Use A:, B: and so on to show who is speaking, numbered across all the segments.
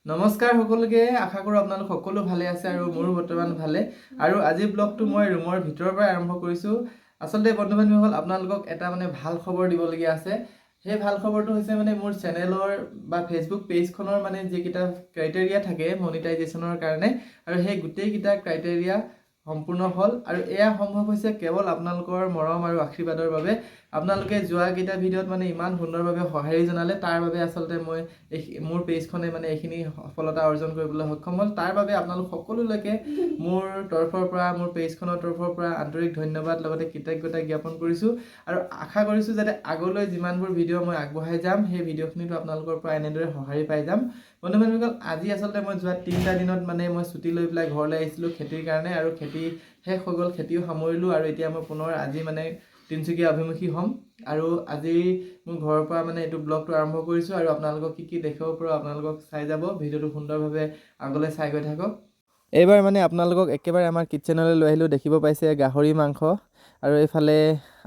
A: নমস্কাৰ সকলোকে, আশা কৰোঁ আপোনালোক সকলো ভালে আছে আৰু মোৰো বৰ্তমান ভালে। আৰু আজিৰ ব্লগটো মই ৰুমৰ ভিতৰৰ পৰাই আৰম্ভ কৰিছোঁ। আচলতে বন্ধু বান্ধৱীসকল, আপোনালোকক এটা মানে ভাল খবৰ দিবলগীয়া আছে। সেই ভাল খবৰটো হৈছে মানে মোৰ চেনেলৰ বা ফেচবুক পেজখনৰ মানে যিকেইটা ক্ৰাইটেৰিয়া থাকে মনিটাইজেশ্যনৰ কাৰণে, আৰু সেই গোটেইকেইটা ক্ৰাইটেৰিয়া সম্পূৰ্ণ হ'ল। আৰু এয়া সম্ভৱ হৈছে কেৱল আপোনালোকৰ মৰম আৰু আশীৰ্বাদৰ বাবে। আপোনালোকে যোৱাকেইটা ভিডিঅ'ত মানে ইমান সুন্দৰভাৱে সঁহাৰি জনালে, তাৰ বাবে আচলতে মই এই মোৰ পেজখনে মানে এইখিনি সফলতা অৰ্জন কৰিবলৈ সক্ষম হ'ল। তাৰ বাবে আপোনালোক সকলোলৈকে মোৰ তৰফৰ পৰা, মোৰ পেজখনৰ তৰফৰ পৰা আন্তৰিক ধন্যবাদ, লগতে কৃতজ্ঞতা জ্ঞাপন কৰিছোঁ। আৰু আশা কৰিছোঁ যাতে আগলৈ যিমানবোৰ ভিডিঅ' মই আগবঢ়াই যাম, সেই ভিডিঅ'খিনিতো আপোনালোকৰ পৰা এনেদৰে সঁহাৰি পাই যাম। বন্ধু বান্ধৱীসকল, আজি আচলতে মই যোৱা 3টা দিনত মানে মই ছুটি লৈ পেলাই ঘৰলৈ আহিছিলোঁ খেতিৰ কাৰণে, আৰু খেতি শেষ হৈ গ'ল, খেতিও সামৰিলোঁ। আৰু এতিয়া মই পুনৰ আজি মানে তিনিচুকীয়া অভিমুখী হ'ম। আৰু আজি মোৰ ঘৰৰ পৰা মানে এইটো ব্লগটো আৰম্ভ কৰিছোঁ আৰু আপোনালোকক কি কি দেখুৱাব পাৰোঁ আপোনালোকক চাই যাব। ভিডিঅ'টো সুন্দৰভাৱে আগলৈ চাই গৈ থাকক। এইবাৰ মানে আপোনালোকক একেবাৰে আমাৰ কিটচেনলৈ লৈ আহিলোঁ। দেখিব পাইছে গাহৰি মাংস, আৰু এইফালে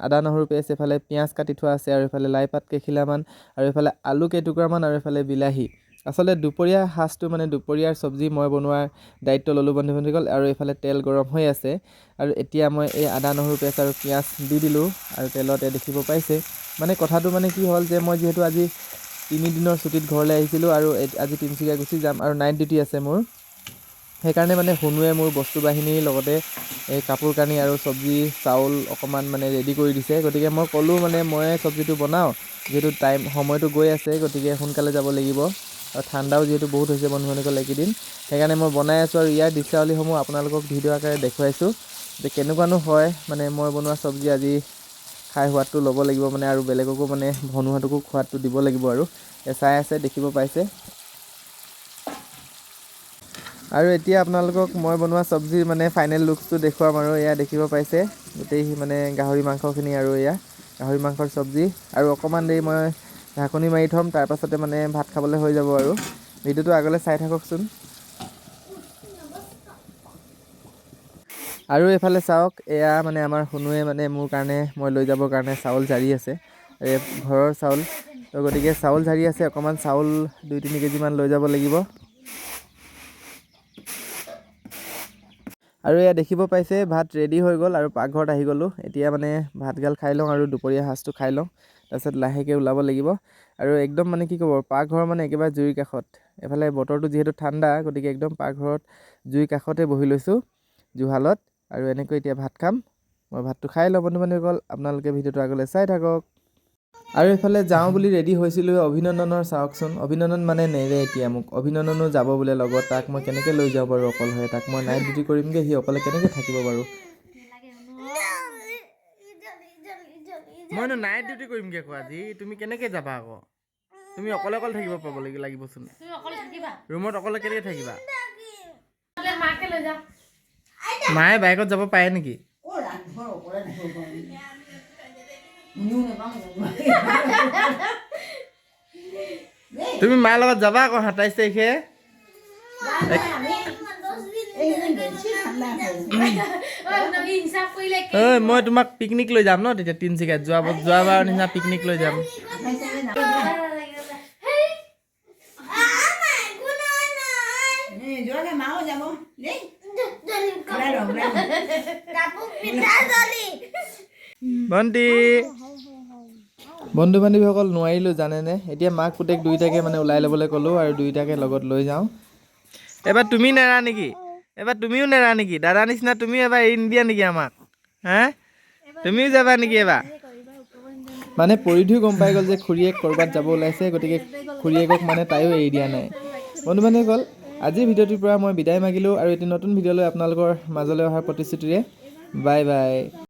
A: আদা নহৰু পেষ্ট, এইফালে পিঁয়াজ কাটি থোৱা আছে, আৰু এইফালে লাই পাত কেইখিলামান, আৰু এইফালে আলু কেইটুকুৰামান, আৰু এইফালে বিলাহী। আচলতে দুপৰীয়া সাজটো মানে দুপৰীয়াৰ চব্জি মই বনোৱাৰ দায়িত্ব ল'লোঁ বন্ধু বান্ধৱীসকল। আৰু এইফালে তেল গৰম হৈ আছে আৰু এতিয়া মই এই আদা নহৰু পেষ্ট আৰু পিঁয়াজ দি দিলোঁ আৰু তেলতে দেখিব পাইছে। মানে কথাটো মানে কি হ'ল যে মই যিহেতু আজি 3 দিনৰ ছুটীত ঘৰলৈ আহিছিলোঁ আৰু আজি তিনিচুকীয়া গুচি যাম আৰু নাইট ডিউটি আছে মোৰ, সেইকাৰণে মানে সোণোৱে মোৰ বস্তু বাহিনীৰ লগতে এই কাপোৰ কানি আৰু চব্জি চাউল অকণমান মানে ৰেডি কৰি দিছে। গতিকে মই ক'লোঁ মানে মই চব্জিটো বনাওঁ, যিহেতু টাইম সময়টো গৈ আছে, গতিকে সোনকালে যাব লাগিব আৰু ঠাণ্ডাও যিহেতু বহুত হৈছে বন্ধু বান্ধৱীসকল এইকেইদিন, সেইকাৰণে মই বনাই আছোঁ। আৰু ইয়াৰ দৃশ্যাৱলীসমূহ আপোনালোকক ভিডিঅ' আকাৰে দেখুৱাইছোঁ যে কেনেকুৱানো হয়। মানে মই বনোৱা চব্জি আজি খাই সোৱাদটো ল'ব লাগিব মানে, আৰু বেলেগকো মানে ভনুহঁতকো সোৱাদটো দিব লাগিব। আৰু এই চাই আছে, দেখিব পাইছে। আৰু এতিয়া আপোনালোকক মই বনোৱা চব্জিৰ মানে ফাইনেল লুকছটো দেখুৱাম। আৰু এয়া দেখিব পাইছে গোটেই মানে গাহৰি মাংসখিনি, আৰু এয়া গাহৰি মাংসৰ চব্জি। আৰু অকণমান দেৰি মই ঢাকনি মাৰি থ'ম, তাৰপাছতে মানে ভাত খাবলৈ হৈ যাব। আৰু ভিডিঅ'টো আগলৈ চাই থাককচোন। আৰু এইফালে চাওক, এয়া মানে আমাৰ সোণোৱে মানে মোৰ কাৰণে মই লৈ যাবৰ কাৰণে চাউল জাৰি আছে, এই ঘৰৰ চাউল। তো গতিকে চাউল জাৰি আছে, অকণমান চাউল 2-3 কেজিমান লৈ যাব লাগিব। আৰু এয়া দেখিব পাইছে ভাত ৰেডি হৈ গ'ল আৰু পাকঘৰত আহি গ'লোঁ। এতিয়া মানে ভাতগাল খাই লওঁ আৰু দুপৰীয়া সাজটো খাই লওঁ, তাৰপিছত লাহেকৈ ওলাব লাগিব। আৰু একদম মানে কি ক'ব, পাকঘৰ মানে একেবাৰে জুইৰ কাষত। এইফালে বতৰটো যিহেতু ঠাণ্ডা, গতিকে একদম পাকঘৰত জুইৰ কাষতে বহি লৈছোঁ জুহালত। আৰু এনেকৈ এতিয়া ভাত খাম। মই ভাতটো খাই লওঁ বন্ধু বান্ধৱীসকল, আপোনালোকে ভিডিঅ'টো আগলৈ চাই থাকক। আৰু এইফালে যাওঁ বুলি ৰেডি হৈছিলোঁ, অভিনন্দনৰ চাওকচোন, অভিনন্দন মানে নেৰে এতিয়া মোক। অভিনন্দনো যাব বোলে লগত, তাক মই কেনেকৈ লৈ যাওঁ বাৰু অকলশৰে? তাক মই নাইট ডিউটি কৰিমগৈ, সি অকলে কেনেকৈ থাকিব বাৰু? মইনো নাইট ডিউটি কৰিমগৈ আকৌ আজি, তুমি কেনেকৈ যাবা আকৌ? তুমি অকলে অকলে থাকিব পাব লাগিবচোন।
B: তুমি অকলে থাকিবা?
A: ৰুমত অকলে কেনেকৈ থাকিবা?
B: মাকে লৈ যা।
A: মায়ে বাইকত যাব পাৰে নেকি?
C: অ' ৰান্ধৰ অকলে থাকিব পাৰোঁ। শুনিও নাপাওঁ।
A: তুমি মাৰ লগত যাবা আকৌ 27 তাৰিখে।
C: এইকেইদিন বেছি ঠাণ্ডা আছে।
B: ঐ, তুমি হিচাপ কৰিলে?
A: ঐ, মই তোমাক পিকনিক লৈ যাম ন তেতিয়া তিনিচুকীয়াত, যোৱাবাৰৰ নিচিনা পিকনিক লৈ যাম।
C: 28 তাৰিখে যাম।
B: হেই।
C: এই, যোৱাকে মাও যাব দেই। ওলাই লওঁ, ওলাই লওঁ।
A: ভণ্টি, বন্ধু বান্ধৱীসকল, নোৱাৰিলোঁ জানেনে? এতিয়া মাক পুতেক দুয়োটাকে মানে ওলাই ল'বলৈ ক'লোঁ আৰু দুয়োটাকে লগত লৈ যাওঁ। এবাৰ তুমি নেৰা নেকি? এবাৰ তুমিও নেৰা নেকি? দাদা নিচিনা তুমিও এবাৰ এৰি নিদিয়া নেকি আমাক? হা, তুমিও যাবা নেকি এবাৰ? মানে পৰিধিও গম পাই গ'ল যে খুৰীয়েক ক'ৰবাত যাব ওলাইছে, গতিকে খুৰীয়েকক মানে তাইও এৰি দিয়া নাই। বন্ধু বান্ধৱীসকল, আজিৰ ভিডিঅ'টোৰ পৰা মই বিদায় মাগিলোঁ আৰু এটি নতুন ভিডিঅ'লৈ আপোনালোকৰ মাজলৈ অহাৰ প্ৰতিশ্ৰুতিৰে বাই বাই।